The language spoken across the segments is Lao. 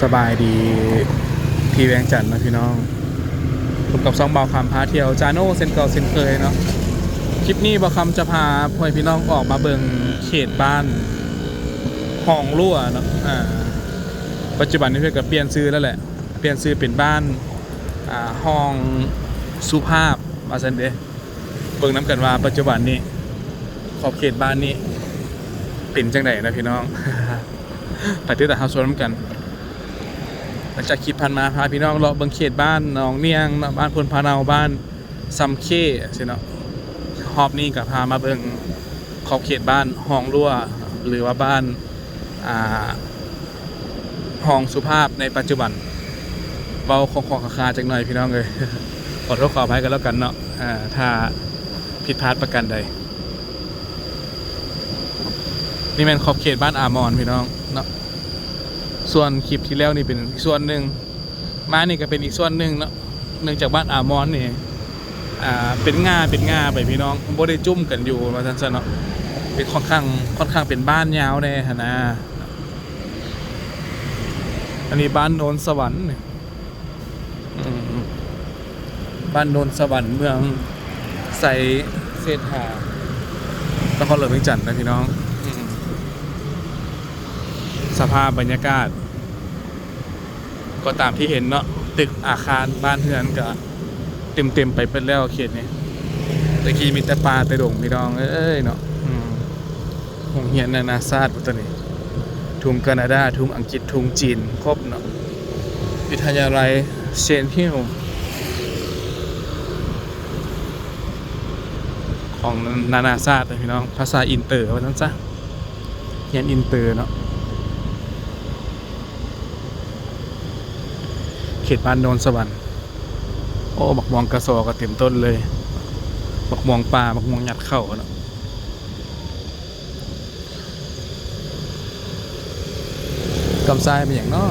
ສະບາຍດີທີ່ວຽງຈັນເນາະພີ່ນ້ອງ, ພົບກັບຊ່ອງບ່າວຄຳພາທ່ຽວ ຈາໂນ ເຊັ່ນເກົ່າເຊັ່ນເຄີຍເນາະ. ຄລິບນີ້ບ່າວຄຳຈະພາພໍ່ແມ່ພີ່ນ້ອງອອກມາເບິ່ງເຂດບ້ານຮ່ອງລົວເນາະ. ອາ ປັດຈຸບັນນີ້ເພິ່ນກໍປ່ຽນຊື່ແລ້ວແຫຼະ, ປ່ຽນຊື່ເປັນບ້ານ ອາ ຮ່ອງສຸພາບວ່າຊັ້ນເດ. ເບິ່ງນຳກັນວ່າປັດຈຸບັນນີ້ຂອບເຂດບ້ານນີ້ເປັນຈັ່ງໃດນະພີ່ນ້ອງ. ໄປຕິດຕາມຮັບຊົມນຳກັນ. ຫຼັງຈາກຄລິບຜ່ານມາພາພີ່ນ້ອງເລາະເບິ່ງເຂດບ້ານໜອງໜ່ຽງເນາະ, ບ້ານໂພນພະເນົາ, ບ້ານຊຳເຂຈັ່ງຊີ້ເນາະ, ຮອບນີ້ກໍພາມາເບິ່ງຂອບເຂດບ້ານຮ່ອງລົວ ຫຼືວ່າບ້ານ ອ່າ ຮ່ອງສຸພາບໃນປັດຈຸບັນ. ເວົ້າຂອງໆຄາໆຈັກໜ່ອຍພີ່ນ້ອງເອີຍ, ຂໍໂທດຂໍອະໄພກັນແລ້ວກັນເນາະ ຖ້າຜິດພາດປະການໃດ. ນີ້ແມ່ນຂອບເຂດບ້ານອາມອນພີ່ນ້ອງເນາະ, ສ່ວນຄລິບທີ່ແລ້ວນີ້ເປັນອີກສ່ວນໜຶ່ງ, ມານີ້ກໍເປັນອີກສ່ວນໜຶ່ງເນາະ. ເນື່ອງຈາກບ້ານອາມອນນີ້ ອ່າ ເປັນງ່າເປັນງ່າໄປພີ່ນ້ອງ, ບໍ່ໄດ້ຈຸ້ມກັນຢູ່ວ່າຊັ້ນຊະເນາະ, ເປັນຂ້ອນຂ້າງ ຂ້ອນຂ້າງເປັນບ້ານຍາວແດ່ຫັ້ນນາ. ອັນນີ້ບ້ານໂນນສະຫວັນນີ້ ອືມ ບ້ານໂນນສະຫວັນ ເມືອງໄຊເສດຖາ ນະຄອນຫຼວງວຽງຈັນນະພີ່ນ້ອງ. ອືມ ສະພາບບັນຍາກາດ ກໍຕາມທີ່ເຫັນເນາະ, ຕຶກອາຄານບ້ານເຮືອນກະເຕັມໆໄປເບິດແລ້ວເຂດນີ້. ແຕ່ກີ້ມີແຕ່ປ່າແຕ່ດົງພີ່ນ້ອງເອີຍເນາະ. ອືມ ໂຮງຮຽນນານາຊາດບໍ່ຕົວນີ້, ທຸງການາດາ, ທຸງອັງກິດ, ທຸງຈີນ ຄົບເນາະ. ວິທະຍາໄລເຊນຮິວຂອງນານາຊາດເດີພີ່ນ້ອງ, ພາສາອິນເຕີວ່າຊັ້ນຊະ, ຮຽນອິນເຕີເນາະ. ເຂດບ້ານໂນນສະຫວັນ. ໂອ້ ໝາກມ່ວງກະຊໍກໍເຕັມຕົ້ນເລີຍ, ໝາກມ່ວງປ່າ, ໝາກມ່ວງຍັດເຂົ້າເນາະ. ກຳຊ້າຍແມ່ນຫຍັງເນາະ?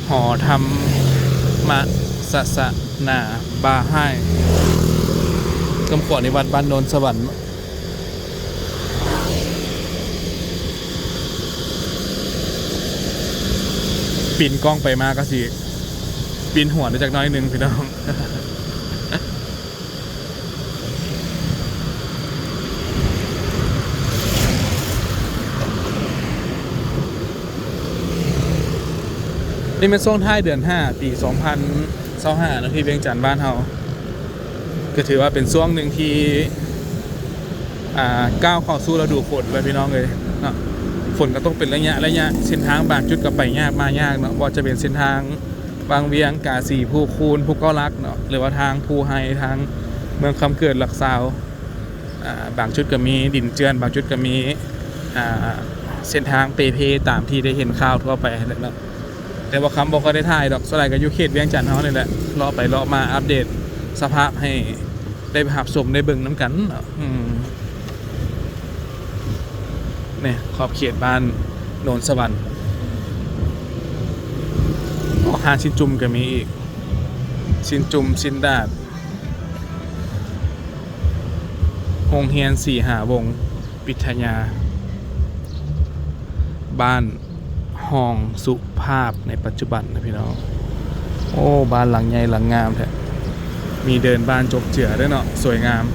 ຫໍທຳມະສະສະໜາບາຮ້າຍ. ກຳຂວານີ້ວັດບ້ານໂນນສະຫວັນ. ປິ່ນກ້ອງໄປມາກໍຊິປິ່ນຫົວໄດ້ຈັກໜ້ອຍໜຶ່ງພີ່ນ້ອງ. ນີ້ແມ່ນຊ່ວງທ້າຍເດືອນຫ້າ ປີສອງພັນຊາວຫ້າເນາະ ທີ່ວຽງຈັນບ້ານເຮົາ ກໍຖືວ່າເປັນຊ່ວງໜຶ່ງທີ່ ອ່າ ກ້າວເຂົ້າສູ່ລະດູຝົນແລ້ວພີ່ນ້ອງເອີຍເນາະ. ຝົນກໍຕົກເປັນໄລຍະໆ, ເສັ້ນທາງບາງຈຸດກໍໄປຍາກມາຍາກເນາະ, ບໍ່ວ່າຈະເປັນເສັ້ນທາງວັງວຽງ, ກາສີ, ພູຄູນ, ພູເກົ້າຫຼັກເນາະ ຫຼືວ່າທາງພູໄຮ, ທາງເມືອງຄຳເກີດ, ຫຼັກຊາວ ອ່າ ບາງຈຸດກໍມີດິນເຈື່ອນ, ບາງຈຸດກໍມີ ອ່າ ເສັ້ນທາງເປ່ເພຕາມທີ່ໄດ້ເຫັນຂ່າວທົ່ວໄປຫັ້ນແຫຼະເນາະ. ແຕ່ວ່າຄຳບໍ່ຄ່ອຍໄດ້ຖ່າຍດອກ, ສ່ວນຫຼາຍກໍຢູ່ເຂດວຽງຈັນເຮົານີ້ແຫຼະ, ເລາະໄປເລາະມາອັບເດດສະພາບໃຫ້ໄດ້ຮັບຊົມໄດ້ເບິ່ງນຳກັນເນາະ. ອືມ ນີ້ຂອບເຂດບ້ານໂນນສະຫວັນ. ໂອ້ ຮ້ານຊິ້ນຈຸ່ມກໍມີອີກ, ຊິ້ນຈຸ່ມ, ຊິ້ນດາດ. ໂຮງຮຽນສີຫາວົງວິທະຍາ, ບ້ານຮ່ອງສຸພາບໃນປັດຈຸບັນນະພີ່ນ້ອງ. ໂອ້ ບ້ານຫຼັງໃຫຍ່ຫຼັງງາມແທ້, ມີເດີ່ນບານຈົບເຈືອເດີເນາະ, ສວຍງາມ.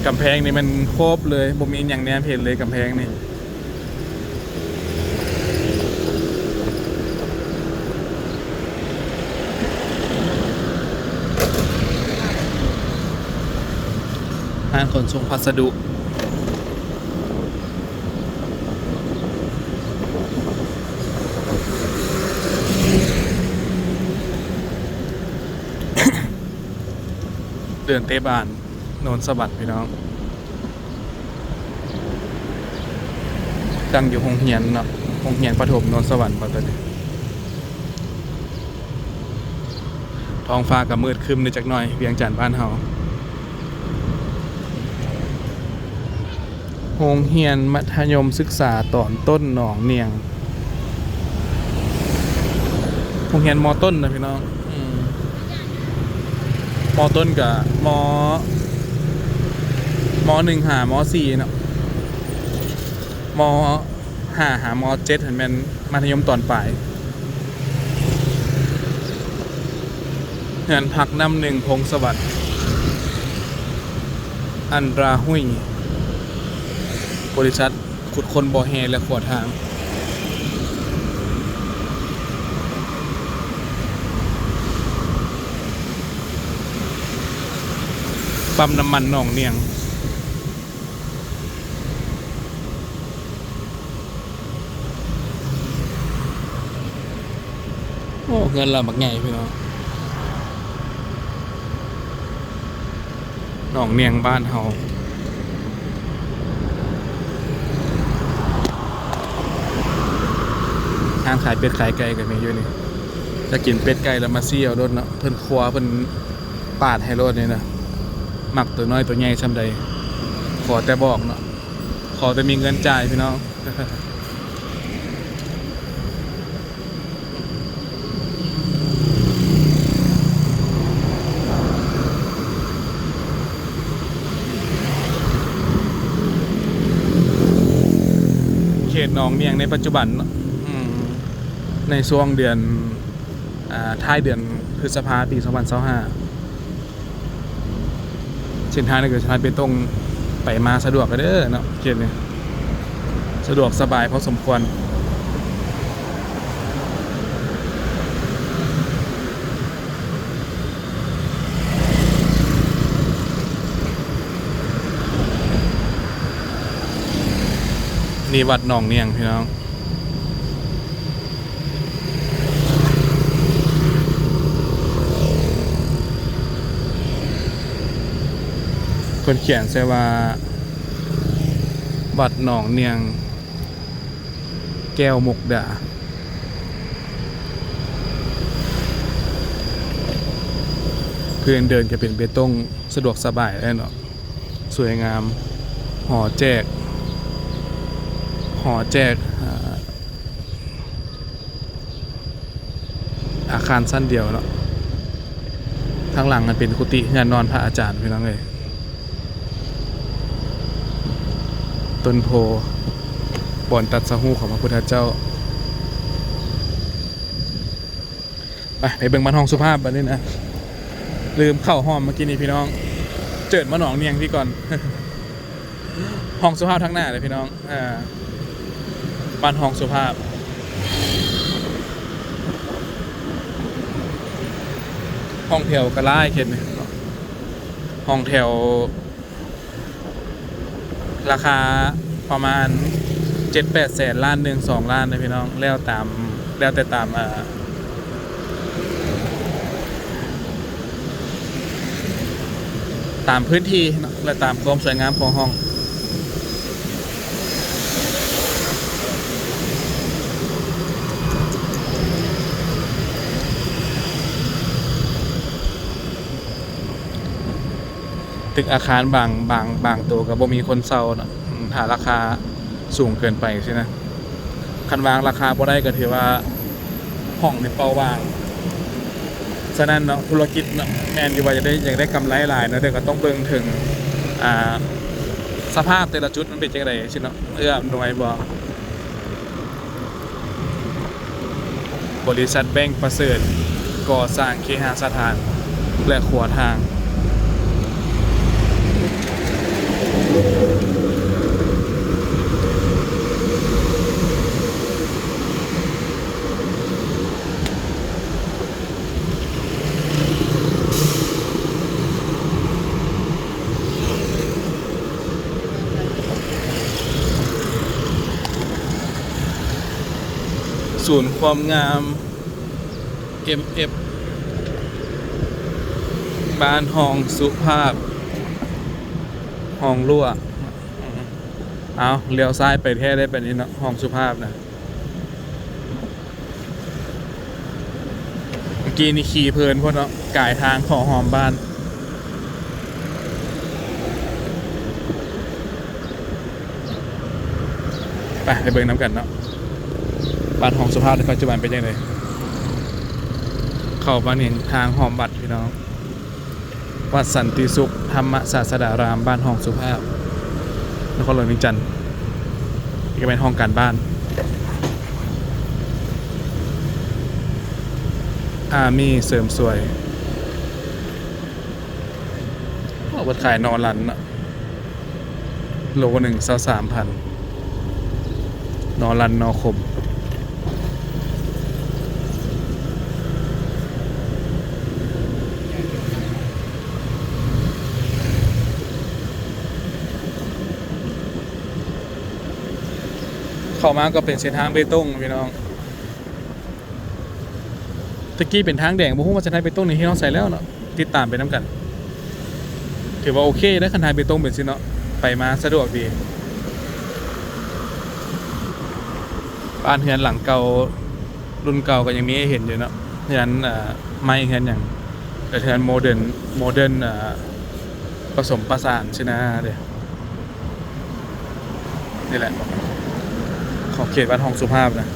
ກຳແພງນີ້ແມ່ນຄົບເລີຍ, ບໍ່ມີຫຍັງແນມເຫັນເລີຍກຳແພງນີ້. ຮ້ານຂົນສົ່ງພັດສະດຸ. ເດີ່ນເຕະບານໂນນສະຫວັນພີ່ນ້ອງ. ຕັ້ງຢູ່ໂຮງຮຽນເນາະ, ໂຮງຮຽນປະຖົມໂນນສະຫວັນບໍ່ຕົວນີ້. ທ້ອງຟ້າກໍມືດຄຶ້ມແດ່ຈັກໜ້ອຍ, ວຽງຈັນບ້ານເຮົາ. ໂຮງຮຽນມັດທະຍົມສຶກສາຕອນຕົ້ນໜອງໜ່ຽງ, ໂຮງຮຽນ ມ.ຕົ້ນ ນະພີ່ນ້ອງ. ອືມ ມ.ຕົ້ນ ກະ ມ. ມ.ໜຶ່ງ ຫາ ມ.ສີ່ ເນາະ, ມ. ຫ້າຫາ ມໍເຈັດຫັ້ນແມ່ນມັດທະຍົມຕອນປາຍ. ເຮືອນພັກນ້ຳໜຶ່ງ ພົງສະຫວັດ ອັນດຣາຮຸຍ ບໍລິສັດຂຸດຄົ້ນບໍ່ແຮ່ ແລະ ຂົວທາງ. ປ້ຳນ້ຳມັນໜອງນຽງ. ໂອ້ ເຮືອນລາວບັກໃຫຍ່ພີ່ນ້ອງ ໜອງນຽງບ້ານເຮົາ. ຮ້ານຂາຍເປັດຂາຍໄກ່ກໍມີຢູ່ນີ້ ຈະກິນເປັດໄກ່ແລ້ວມາຊີ້ເອົາໂລດເນາະ ເພິ່ນຄົວເພິ່ນປາດໃຫ້ໂລດນີ້ນະ ມັກໂຕນ້ອຍໂຕໃຫຍ່ຊ່ຳໃດ ຂໍແຕ່ບອກເນາະ ຂໍແຕ່ມີເງິນຈ່າຍພີ່ນ້ອງ. ເຂດໜອງນຽງໃນປັດຈຸບັນເນາະ ອືມ ໃນຊ່ວງເດືອນ ອ່າ ທ້າຍເດືອນພຶດສະພາ ປີສອງພັນຊາວຫ້າ ເສັ້ນທາງນີ້ກໍເປັນເສັ້ນທາງເບຕົງ ໄປມາສະດວກເດີເນາະ ເຂດນີ້ສະດວກສະບາຍພໍສົມຄວນ. ນີ້ວັດໜອງນຽງພີ່ນ້ອງ. ເພິ່ນຂຽນໃສ່ວ່າ ວັດໜອງນຽງແກ້ວມຸກດາ. ພື້ນເດີ່ນກໍເປັນເບຕົງ ສະດວກສະບາຍເລີຍເນາະ ສວຍງາມ ຫໍແຈກ ຫໍແຈກ ອາ ອາຄານຊັ້ນດຽວເນາະ ທາງຫຼັງມັນເປັນກຸຕິເຮືອນນອນພະອາຈານ ພີ່ນ້ອງເອີຍ ຕົ້ນໂພ ບ່ອນຕັດສະຮູ້ຂອງພະພຸດທະເຈົ້າ. ໄປ ໄປເບິ່ງບ້ານຮ່ອງສຸພາບບັດນີ້ນະ ລືມເຂົ້າຮ່ອມເມື່ອກີ້ນີ້ພີ່ນ້ອງ ເຈີດມາໜອງນຽງພີ້ກ່ອນ ຮ່ອງສຸພາບທາງໜ້າເດ້ພີ່ນ້ອງ. ເອີ ບ້ານຮ່ອງສຸພາບ ຫ້ອງແຖວກໍຫຼາຍເຂດນີ້ ຫ້ອງແຖວ ລາຄາປະມານເຈັດແປດແສນ ລ້ານໜຶ່ງ ສອງລ້ານເດ້ພີ່ນ້ອງ ແລ້ວຕາມ ແລ້ວແຕ່ຕາມ ເອີ ຕາມພື້ນທີ່ເນາະ ແລະ ຕາມຄວາມສວຍງາມຂອງຫ້ອງ. ຕຶກອາຄານບາງ ບາງ ບາງໂຕກໍບໍ່ມີຄົນເຊົ່າເນາະ ອືມ ຖ້າລາຄາສູງເກີນໄປຊີ້ນະ. ຄັນວາງລາຄາບໍ່ໄດ້ກໍຖືວ່າຫ້ອງນີ້ເປົ່າວ່າງ. ສະນັ້ນເນາະ ທຸລະກິດເນາະ ແມ່ນຢູ່ວ່າຢາກໄດ້ ຢາກໄດ້ກຳໄລຫຼາຍເນາະ ແຕ່ກໍຕ້ອງເບິ່ງເຖິງ ອ່າ ສະພາບແຕ່ລະຈຸດມັນເປັນຈັ່ງໃດຊີ້ເນາະ ເອື້ອອຳນວຍບໍ່. ບໍລິສັດແບັງປະເສີດ ກໍ່ສ້າງເຄຫະສະຖານ ແລະ ຂົວທາງ. ສູນຄວາມງາມ ເອັມເອັຟ ບ້ານຮ່ອງສຸພາບ ຮ່ອງລົວ ເອົາ ລ້ຽວຊ້າຍໄປແທ້ໄດ້ປານນີ້ເນາະ ຮ່ອງສຸພາບນະ. ເມື່ອກີ້ນີ້ຂີ່ເພີນໂພດເນາະ ກາຍທາງຂໍຫອມບ້ານ. ໄປ ໄປເບິ່ງນຳກັນເນາະ ບ້ານຮ່ອງສຸພາບໃນປັດຈຸບັນເປັນຈັ່ງໃດ. ເຂົ້າມານີ້ທາງຫອມວັດພີ່ນ້ອງ. ວັດສັນຕິສຸກທຳມະສາສະດາລາມ ບ້ານຮ່ອງສຸພາບ ນະຄອນຫຼວງວຽງຈັນ. ນີ້ກໍແມ່ນຫ້ອງການບ້ານ ອາມີເສີມສວຍ. ໂອ້ ເພິ່ນຂາຍໜໍ່ລັນເນາະ ໂລໜຶ່ງຊາວສາມພັນ ໜໍ່ລັນ ໜໍ່ຂົມ. ເຂົ້າມາກໍເປັນເສັ້ນທາງເບຕົງພີ່ນ້ອງ. ແຕ່ກີ້ເປັນທາງແດງ ບໍ່ຮູ້ວ່າເສັ້ນທາງເບຕົງນີ້ເຮັດຮອດໃສແລ້ວເນາະ. ຕິດຕາມໄປນຳກັນ. ຖືວ່າໂອເຄເດ້ ຄັນທາງເບຕົງເປັນຊີ້ເນາະ ໄປມາສະດວກດີ. ບ້ານເຮືອນຫຼັງເກົ່າ ລຸ້ນເກົ່າກໍຍັງມີໃຫ້ເຫັນຢູ່ເນາະ. ເຮືອນ ເອີ ໄມ້ ເຮືອນຫຍັງ ແຕ່ເຮືອນໂມເດີນ ໂມເດີນ ເອີ ປະສົມປະສານຊີ້ນະເດ້. ນີ້ແຫຼະ ຂອບເຂດວັດຮ່ອງສຸພາບນະ.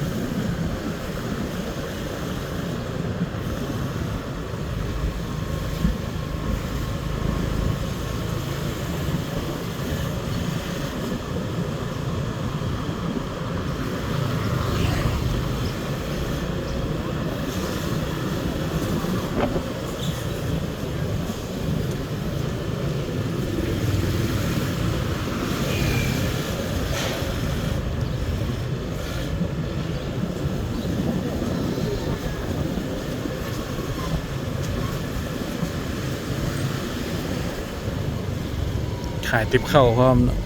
ຂາຍຕິບເຂົ້າພ້ອມເນາະ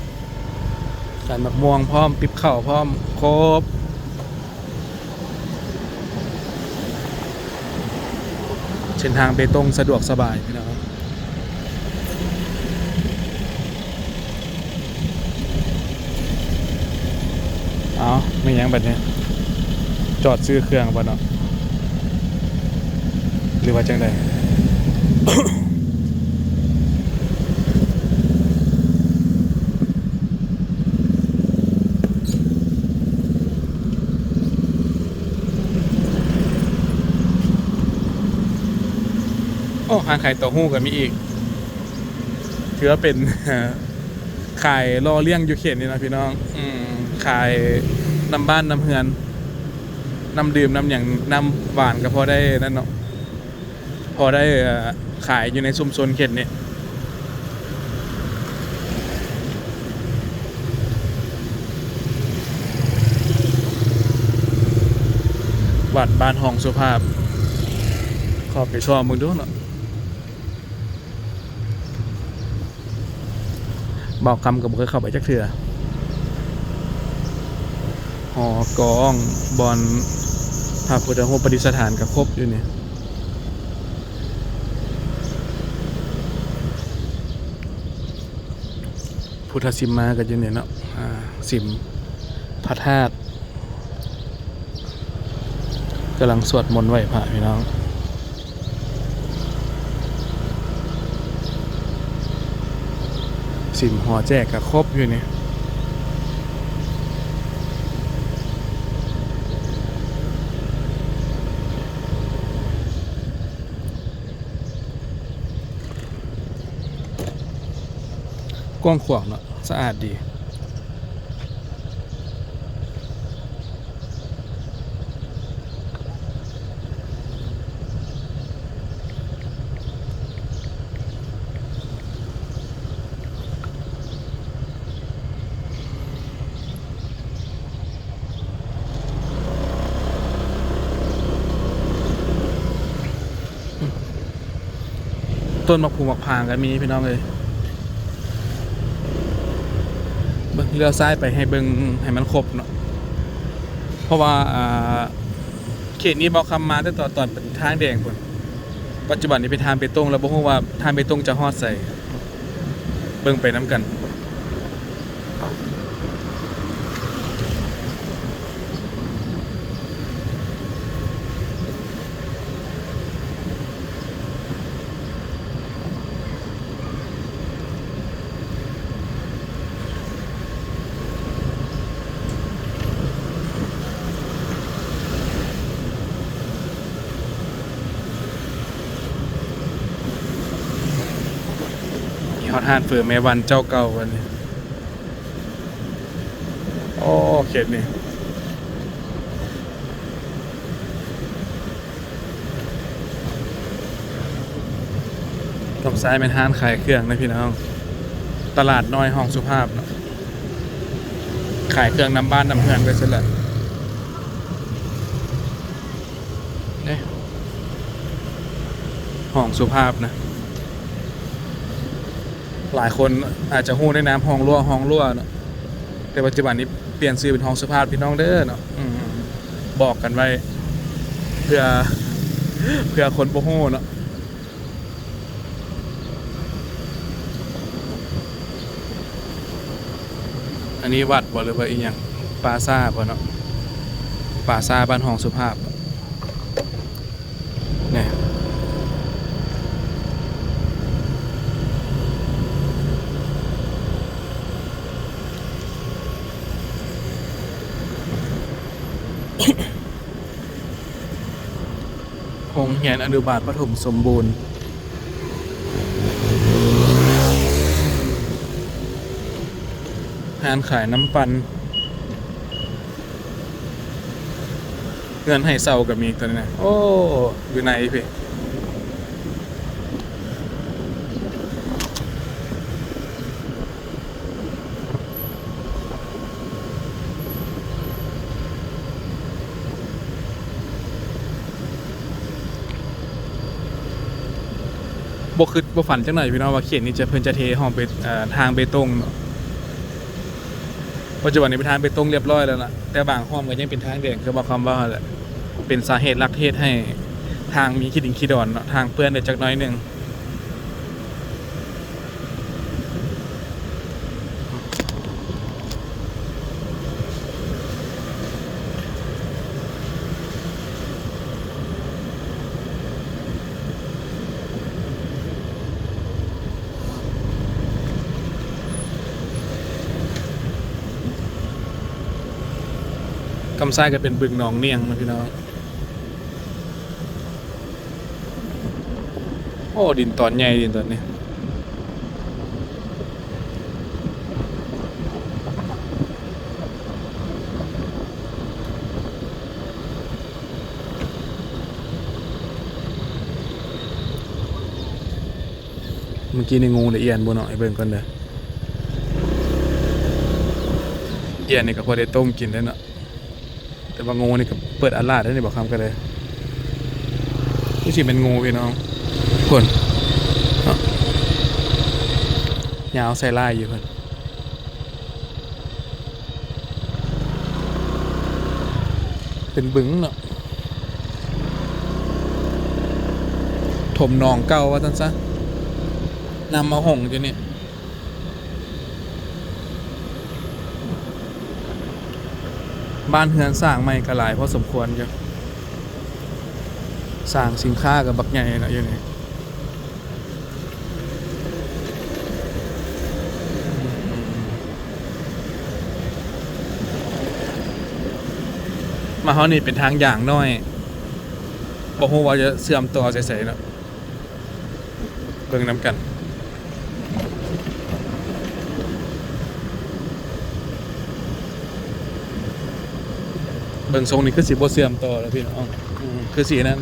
ຂາຍໝາກມ່ວງພ້ອມ ຕິບເຂົ້າພ້ອມ ຄົບ. ເສັ້ນທາງເບຕົງສະດວກສະບາຍພີ່ນ້ອງ. ເອົາ ແມ່ນຫຍັງບັດນີ້ ຈອດຊື້ເຄື່ອງບໍ່ເນາະ ຫຼືວ່າຈັ່ງໃດ? ໂອ້ ຮ້ານຂາຍເຕົ້າຫູ້ກໍມີອີກ ຖືວ່າເປັນ ຂາຍຫຼໍ່ລ້ຽງຢູ່ເຂດນີ້ເນາະພີ່ນ້ອງ. ອືມ ຂາຍນຳບ້ານນຳເຮືອນ ນ້ຳດື່ມນ້ຳຫຍັງ ນ້ຳຫວານກໍພໍໄດ້ນັ້ນເນາະ. ພໍໄດ້ ເອີ ຂາຍຢູ່ໃນຊຸມຊົນເຂດນີ້. ວັດບ້ານຮ່ອງສຸພາບ ເຂົ້າໄປຊອມເບິ່ງດູເນາະ. ບ່າວຄຳກໍບໍ່ເຄີຍເຂົ້າໄປຈັກເທື່ອ. ຫໍກອງ ບ່ອນພະພຸດທະຮູບປະດິດສະຖານກໍຄົບຢູ່ນີ້. ພຸດທະສິມມາກໍຢູ່ນີ້ເນາະ ອາ ສິມພະທາດ. ກຳລັງສວດມົນໄຫວ້ພະພີ່ນ້ອງ. ສິມຫໍແຈກກໍຄົບຢູ່ນີ້. ກວ້າງຂວາງເນາະ ສະອາດດີ. ຕົ້ນໝາກພູໝາກພາງກໍມີພີ່ນ້ອງເອີຍ. ເບິ່ງ ລ້ຽວຊ້າຍໄປໃຫ້ເບິ່ງໃຫ້ມັນຄົບເນາະ ເພາະວ່າ ອ່າ ເຂດນີ້ບ່າວຄຳມາແຕ່ຕອນ ຕອນເປັນທາງແດງພຸ້ນ. ປັດຈຸບັນນີ້ເປັນທາງເບຕົງ ແລ້ວບໍ່ຮູ້ວ່າທາງເບຕົງຈະຮອດໃສ. ເບິ່ງໄປນຳກັນ. ມີຮອດຮ້ານເຝີແມ່ວັນເຈົ້າເກົ່າບັດນີ້. ໂອ້ ເຂດນີ້ ເ ຕອນຊ້າຍແມ່ນຮ້ານຂາຍເຄື່ອງນະພີ່ນ້ອງ, ຕະຫຼາດນ້ອຍຫ້ອງສຸພາບເນາະ, ຂາຍເຄື່ອງນຳບ້ານນຳເຮືອນໄປຊັ້ນແຫຼະ. ນີ້ ຫ້ອງສຸພາບນະ, ຫຼາຍຄົນອາດຈະຮູ້ໃນນາມຫ້ອງລົວ ຫ້ອງລົວເນາະ, ແຕ່ປັດຈຸບັນນີ້ປ່ຽນຊື່ເປັນຫ້ອງສຸພາບ ພີ່ນ້ອງເດີເນາະ. ອືມ ບອກກັນໄວ້ ເພື່ອ ເພື່ອຄົນບໍ່ຮູ້ເນາະ. ອັນນີ້ວັດບໍ່ ຫຼືວ່າອີ່ຫຍັງ? ປາຊາບໍ່ເນາະ? ປາຊາບ້ານຫ້ອງສຸພາບ ນີ້. ໂຮງຮຽນອະນຸບານປະຖົມສົມບູນ, ຮ້ານຂາຍນ້ຳປັ່ນ, ເຮືອນໃຫ້ເຊົ່າກໍມີຕົວນີ້ນະ. ໂອ້ ຢູ່ໃນພີ້. ບໍ່ຄິດບໍ່ຝັນຈັກໜ້ອຍພີ່ນ້ອງວ່າເຂດນີ້ຈະ ເພິ່ນຈະເທຫ້ອມເບ ເອີ ທາງເບຕົງເນາະ. ປັດຈຸບັນນີ້ເປັນທາງເບຕົງລຽບຮ້ອຍແລ້ວນະ, ແຕ່ບາງຮ່ອມກໍຍັງເປັນທາງແດງ ຄືບໍ່ຄຳເວົ້າຫັ້ນແຫຼະ. ເປັນສາເຫດຫຼັກທີ່ເຮັດໃຫ້ທາງມີຂີ້ດິນຂີ້ດອນເນາະ, ທາງເປື້ອນໄດ້ຈັກໜ້ອຍໜຶ່ງ. ຂ້າງຊ້າຍກໍເປັນບຶງໜອງນຽງເນາະພີ່ນ້ອງ. ໂອ້ ດິນຕອນໃຫຍ່ ດິນຕອນນີ້. ເມື່ອກີ້ນີ້ງູ ຫຼື ອຽນບໍ່ເນາະ, ໃຫ້ເບິ່ງກ່ອນເດີ. ອຽນນີ້ກໍພໍໄດ້ຕົ້ມກິນໄດ້ເນາະ. ແຕ່ວ່າງູນີ້ກໍເປີດອາລາດເດ້ນີ້ ບໍ່ຄຳກໍໄດ້. ຄືຊິແມ່ນງູພີ່ນ້ອງ, ພຸ້ນເນາະ, ຍາວໃສ່ລາຍຢູ່ພຸ້ນ. ເປັນບຶງເນາະ, ຖົມໜອງເກົ່າວ່າຊັ້ນຊະ, ນ້ຳມາຫົງຢູ່ນີ້. ບ້ານເຮືອນສ້າງໃໝ່ກໍຫຼາຍພໍສົມຄວນຢູ່, ສາງສິນຄ້າກໍບັກໃຫຍ່ເນາະຢູ່ນີ້. ມາຮອດນີ້ເປັນທາງຢ່າງນ້ອຍ, ບໍ່ຮູ້ວ່າຈະເຊື່ອມຕໍ່ໃສໆເນາະ. ເບິ່ງນຳກັນ. ເບິ່ງຊົງນີ້ຄືຊິບໍ່ເຊື່ອມຕໍ່ແລ້ວພີ່ນ້ອງ, ອືມ ຄືຊິນັ້ນ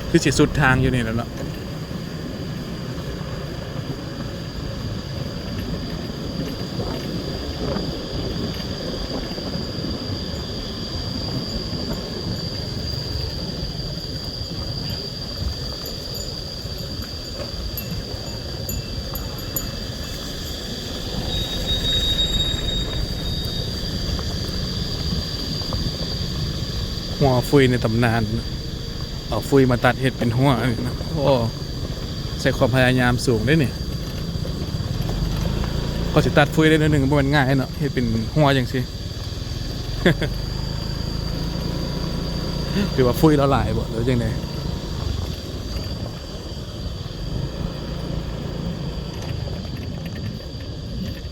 ຄືຊິສຸດທາງຢູ່ນີ້ແລ້ວເນາະ. ຫົວຟຸຍໃນຕຳນານ, ເອົາຟຸຍມາຕັດເຮັດເປັນຫົວນີ້ນະ. ໂອ້ ໃຊ້ຄວາມພະຍາຍາມສູງເດ້ນີ້. ກວ່າຊິຕັດຟຸຍໄດ້ໜ້ອຍໜຶ່ງ ບໍ່ແມ່ນງ່າຍເນາະ, ເຮັດເປັນຫົວຈັ່ງຊີ້. ຫຼືວ່າຟຸຍລາວຫຼາຍບໍ່ ຫຼືວ່າຈັ່ງໃດ?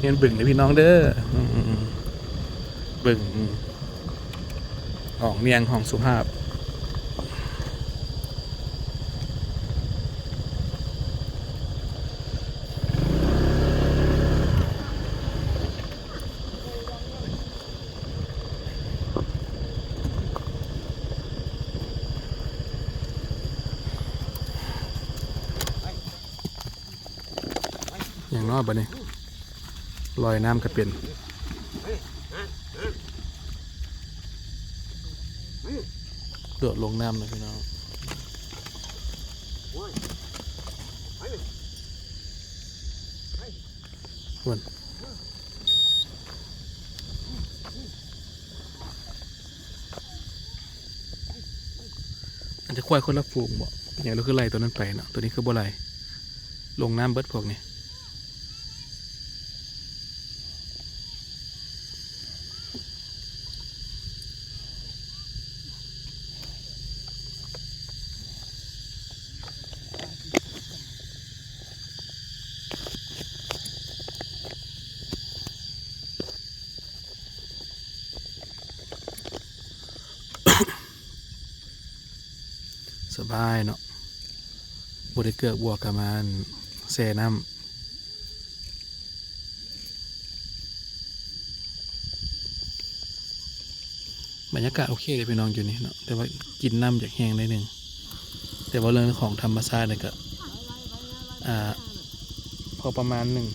ເຫັນບຶງເດີພີ່ນ້ອງເດີ, ອືມ ບຶງ ອືມ ຫ້ອງນຽງ ຫ້ອງສຸພາບ. ເ ເນາະ ບັດນີ້ລອຍນ້ຳກໍເປັນ ໂດດລົງນ້ຳນະພີ່ນ້ອງ. ພຸ້ນ ອາດຈະຄວາຍຄົນລະຝູງບໍ? ເປັນຫຍັງລາວຄືໄລ່ໂຕນັ້ນໄປເນາະ ໂຕນີ້ຄືບໍ່ໄລ່? ລົງນ້ຳເບິດພວກນີ້. ສະບາຍເນາະ ບໍ່ໄດ້ເກືອກບົວກະມາແຊ່ນ້ຳ. ບັນຍາກາດໂອເຄເດ້ພີ່ນ້ອງຢູ່ນີ້ເນາະ ແຕ່ວ່າກິນນ້ຳຢາກແຮງໜ້ອຍໜຶ່ງ ແຕ່ວ່າເລື່ອງຂອງທຳມະຊາດນີ້ກະ ອ່າ ພໍປະມານໜຶ່ງ.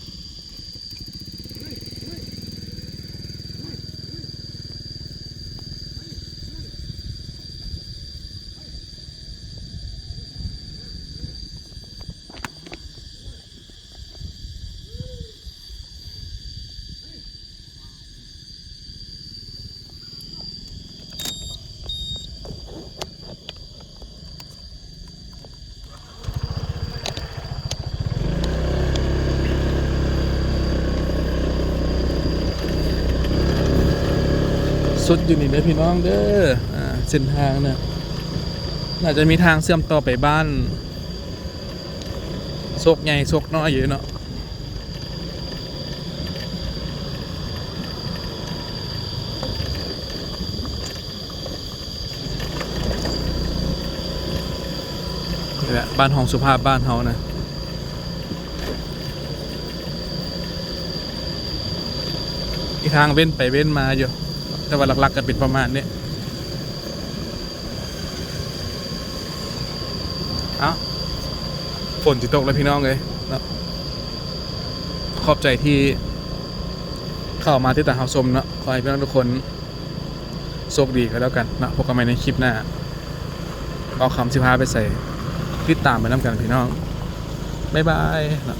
ສຸດຢູ່ນີ້ເດີພີ່ນ້ອງເດີ ອ່າ ເສັ້ນທາງນະ ໜ້າຈະມີທາງເຊື່ອມຕໍ່ໄປບ້ານ ໂຊກໃຫຍ່ໂຊກນ້ອຍຢູ່ເນາະ. ນີ້ແຫຼະ ບ້ານຫ້ອງສຸພາບບ້ານເຮົານະ ມີທາງເວັ້ນໄປເວັ້ນມາຢູ່ ແຕ່ວ່າຫຼັກໆກໍເປັນປະມານນີ້. ເອົ້າ ຝົນຊິຕົກແລ້ວພີ່ນ້ອງເອີຍເນາະ. ຂອບໃຈທີ່ເຂົ້າມາຕິດຕາມຮັບຊົມເນາະ. ຂໍໃຫ້ພີ່ນ້ອງທຸກຄົນໂຊກດີກໍແລ້ວກັນເນາະ. ພົບກັນໃໝ່ໃນຄລິບໜ້າ. ບ່າວຄຳຊິພາໄປໃສ ຕິດຕາມໄປນຳກັນພີ່ນ້ອງ. ບາຍບາຍເນາະ.